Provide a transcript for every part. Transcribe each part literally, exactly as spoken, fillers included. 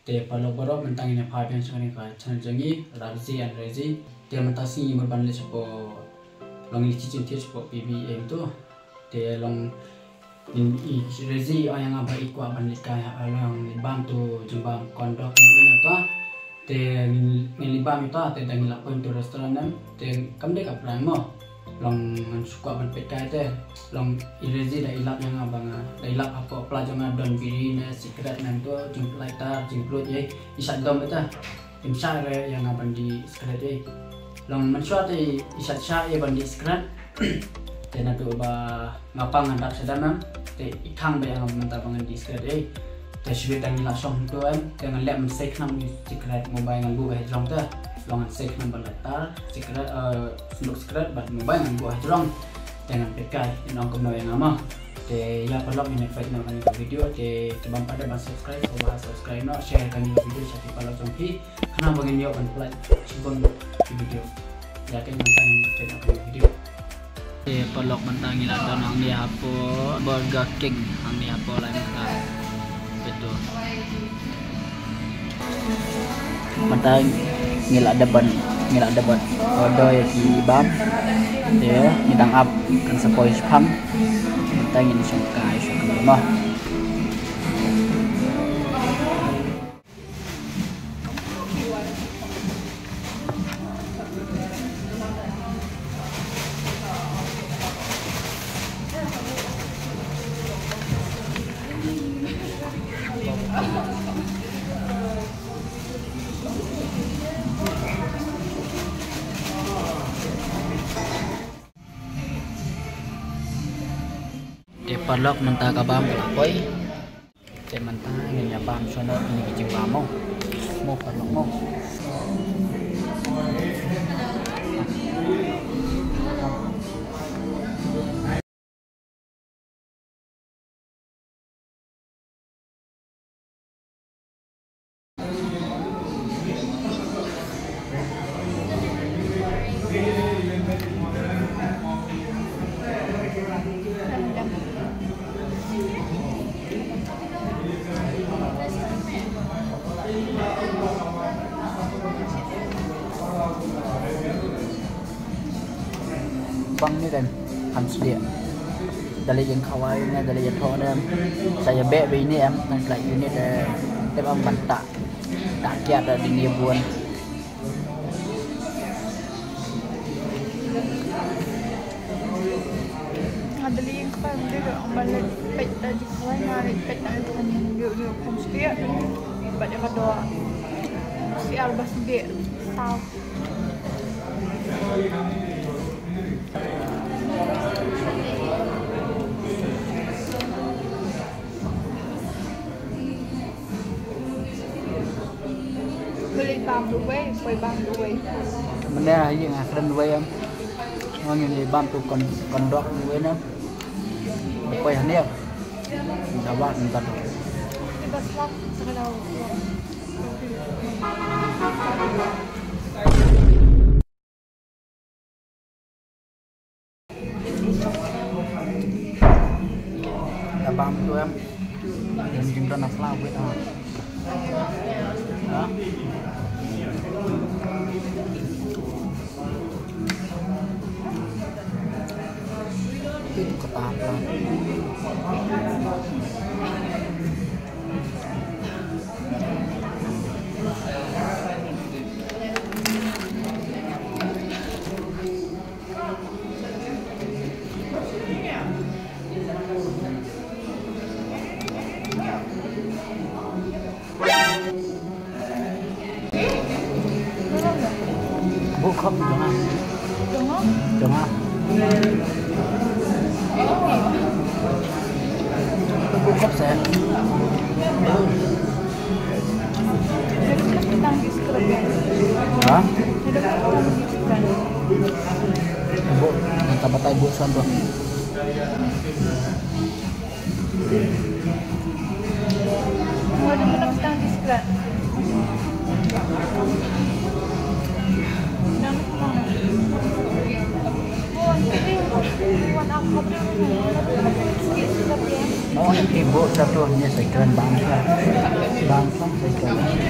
Te paralok baroh, mynta ngin ïa phai biang sha kane ka channel jong ngi, Ravzi and Rezi. Te mynta sngi ngi mut ban leit shapoh, long ngi leit sha Jingthied shapoh P B M tu. Te long ngi, i Rezi i ong ïa nga ba i kwah ban leit kai ha, long leit bam tu jingbam corn dog ne wei na ta. Te ngin, ngin leit bam ïa ta, te da ngi lah poi tu restaurant em, te kam dei ka prank mo. Long ngan shu kwah ban peit kai te. Long i Rezi da i lap ïa nga ba nga, da i lap hapoh pla jong nga don biri ne cigarette ne tu, jing lighter, jingkloi ei, i shah dom ïa ta. Im shah re ïa nga ban dih cigarette ei. Long mynshuwa te i shah shah ei ban dih cigarette. Te naduh ba nga pang ngan dap sha dam em, te i khang ba ïa nga mynta ba ngan dih cigarette ei. Te shu bit da ngi la shong hangto em, te ngan leh ban sei khnang ïa cigarette, mobile ngan buh ha jrong te. Long ngan sei khnang ban lighter, cigarette, eh, synduk cigarette bad mobile ngan buh ha jrong. Te ngan peit kai in ong kumno ïa nga mo. Te ïa paralok, ngin ïa peit noh kane ka video, te to bam pat ban subscribe, sngewbha subscribe noh, share kane ka video sha ki paralok jong phi. Khnang ba ngin ïoh ban pynlait shibun ki video. Ïa, te mynta ngin ïa peit noh kane ka video. Te paralok, mynta ngi la don hangne hapoh Burger King, hangne hapoh Laitumkhrah. Betul. Mynta ngi la dep ban, ngi la dep ban order ïa ki bam. Te ngi dang ap kan sa poi shaphang. Mynta ngin shong kai shong kai mo. Te paralok, mynta ka bam ka la poi. Te mynta ngin ïa bam shuwa noh kine ki jingbam mo. Mo paralok mo. Bang ni kan, kan sediak. Da lei ïeng khawai ne, da lei ïathoh ne. Sa ïa beh beh ini em, nang slai unit eh, te bang ban tak. Tak kiat da dini bun. Nga da lei ïeng khawai, nga da ong ban leit peit da jingkhawai, nga leit peit da jingkhawai, ïoh ïoh khum sediak. Bad ïa ka doh. Siar ba sediak. Saw. Beli bam duwai, poi bam duwai. Mynne ha ïing ha kren duwai em. Nga ngin ïa bam tu kon, kon dok duwai ne. Poi hangne. Da wad mynta tu. Di bas lak, sa ka daw. Da bam tu em. Yang jingdon na pla wet ah. Ha? Itu kata apa? Buh khop jong nga. Jong nga? Jong nga. Buh khop seh. Ha? Buh, nang ka batai buh san tu. Mo, ïa ki buh satu, ïa sa kren bang sa. Bang sa, sa kren.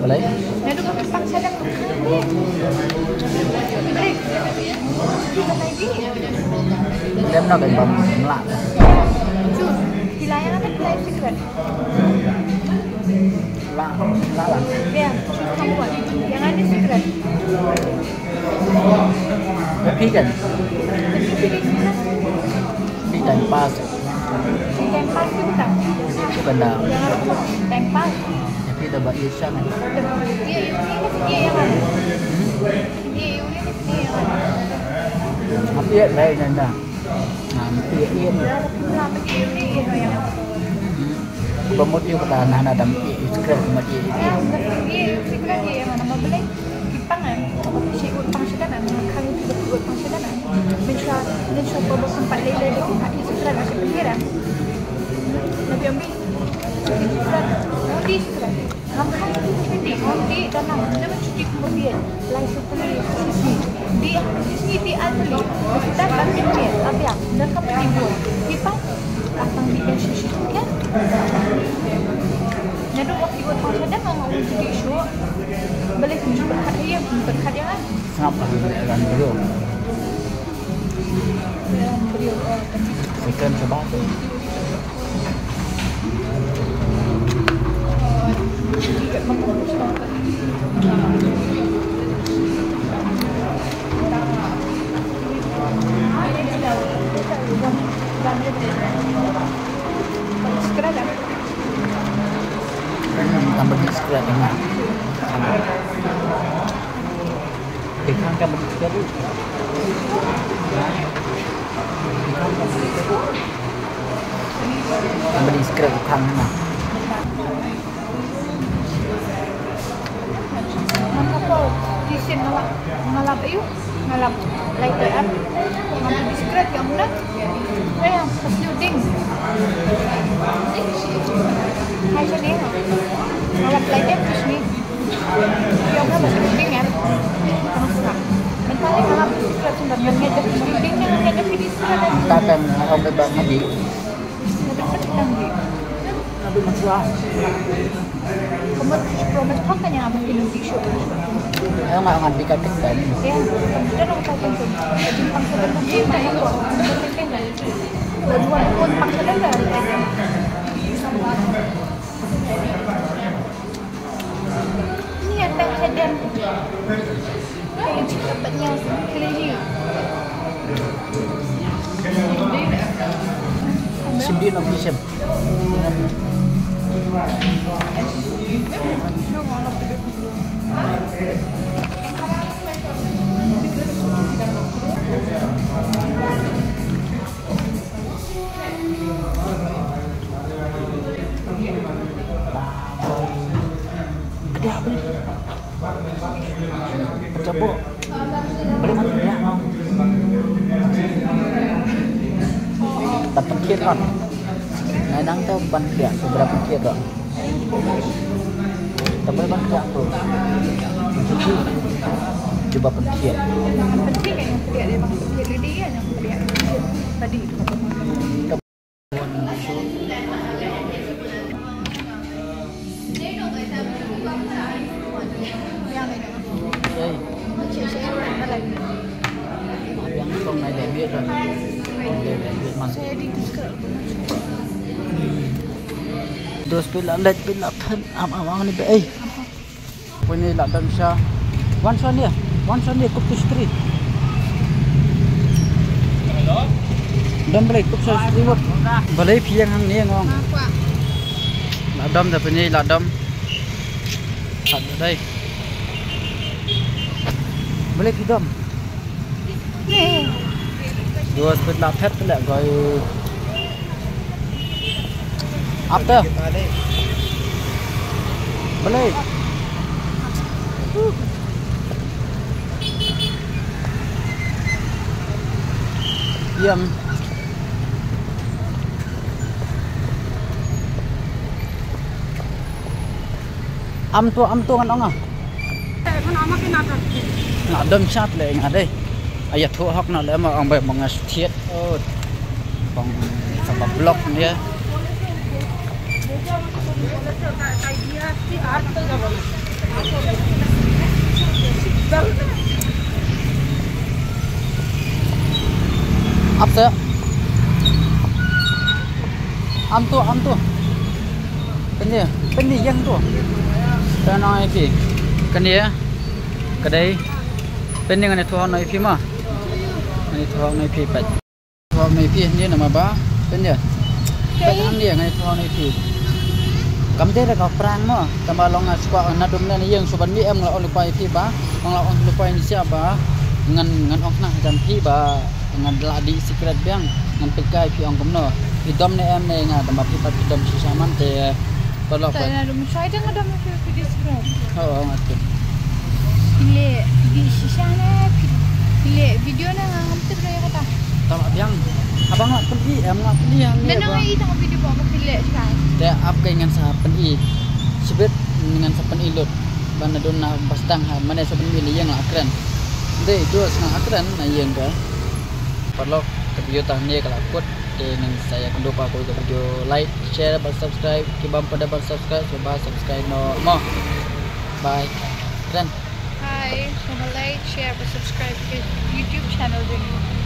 Lei. Naduh ka pang sadang tu kan, deh. Lei. Lem na kan bam mlak. Chu, pila yang ada pila yang secret. La, la, la. Ya, chu kamu buat. Yang ada secret. Tapi kan. Tapi secret mana? Di time pass. Time pass tu bukan? Bukan dah. Yang apa? Time pass. Tapi dah buat isan. Dia, dia, dia, dia yang mana? Hmm? Dia, dia, dia yang mana? Tapi ya, lain dah. Nah, mesti ya, iya. Lah, tapi dia, dia yang mana? Hmm. Ba mut ïa kata, na na dang ïa, ïa, secret, ba mut ïa, ïa. Ïa, ïa, secret, ïa, ïa, mana ma belai. Ki pang, eh, shi ut pang shi dan, eh, khang shi ut pang shi dan, eh. Mynshuwa, mynshuwa ba ba sempat lei lei lei ki pang ïa secret, ïa secret, eh. Nabi ambi secret, ambi secret. Ngam khang shuh shuh, ngam dih da nang, da ban shu dih kumba bieit. Lai shu tylli shu shisngi. Dih ha shisngi dih ar tylli. Shu start ban pynmiet, la biang. Da kam dih bun. Phi pang? Ka pang dih biang shu shisngi kan? Naduh ba phi ot pang shadem, ngam ong dih shuh. Balei phi shu pyrkhat ïa, phi pyrkhat ïa nga? Sngap ha ran briew. Ran briew, oh, tadi. Second coba tu. Tambah sikit lagi, nah. Tambah. Ikan kan begitu. Ikan kan begitu. Tambah di scrap ikan mana? Mana kau? Di sini malah, malah ayu, malah light up. Mana di scrap yang mana? Eh, yang pasti uding. Hai sini. Malah light up di sini. Ni ada kadang. Kayu cakap banyak sekali ni. Sendiri nak beli siap. Ada apa ni? Pencabut. Boleh mati ya? Tak pengkir kan? Nah, nang tu ban dia, seberapa pengkir kan? Tak boleh ban dia tu. Cuba pengkir. Pengkir kan yang pengkir dia, pengkir dia yang pengkir. Tadi. Dos pela let pela phen am am ang ni be ei. Puni la dam sha. Wan sha ni, wan sha ni kup tu stri. Dam balei kup sha stri wot. Balei phi ïeng hangne ngong. La dam da puni la dam. Sat dai. Balei phi dam. Dua spit la phet pele goi. Ap te. Balei. Ïam. Am tu, am tu ngan ong ah. Nga dom shat le nga dei. Aya thu hok na le ma ong bai ma nga thiet. Oh. Bang sama blok ni ya. Ap sa. Am tu, am tu. Pynïa, pynïa ïeng tu. Pynïa ïa phi. Kane ka dei. Pynïa ngan ïathuh noh ïa phi ma. Ngan ïathuh noh ïa phi pat. Ïathuh noh ïa phi hangne namar ba. Pynïa. Pat hangne ngan ïathuh noh ïa phi. Kam dei da ka prank mo. Tang ba long nga skwah na dum ne ïeng shu ban mih em nga la ong lypa ïa phi ba. Nga la ong lypa ïa phi ba. Ngan, ngan ong khnang ha jan phi ba. Ngan lah dih secret biang, ngan peit kai phi ong kumno. Phi dom ne em ne nga, dang ba phi pat phi dom shisha man te. Paralok. Te pat na dum shai dang dom phi phi dih secret. Oh, oh, nga tip. Phi leh dih shisha ne phi, phi leh video ne nga ngam tip re kata. Tang biang. Haba nga pyn-i em nga pyn-i hangne. Nang ba i tang video ba phi leh shisha. Te ap kai ngan sa pyn-i. Shibit ngan sa pyn-i lut. Ba na dum na ba sdang ha mane sa pyn-i la ïeng la kren. Dei, dua sdang ha kren na ïeng ka. Paralok, ka video tang hangne ka la kut. Te ngin sa ïakynduh pat ha ka video, like, share bad subscribe. Ki bym pat dei ban subscribe, sngewbha subscribe noh mo. Bye. Kren. Hi, sngewbha like, share bad subscribe ka YouTube channel jong ngi.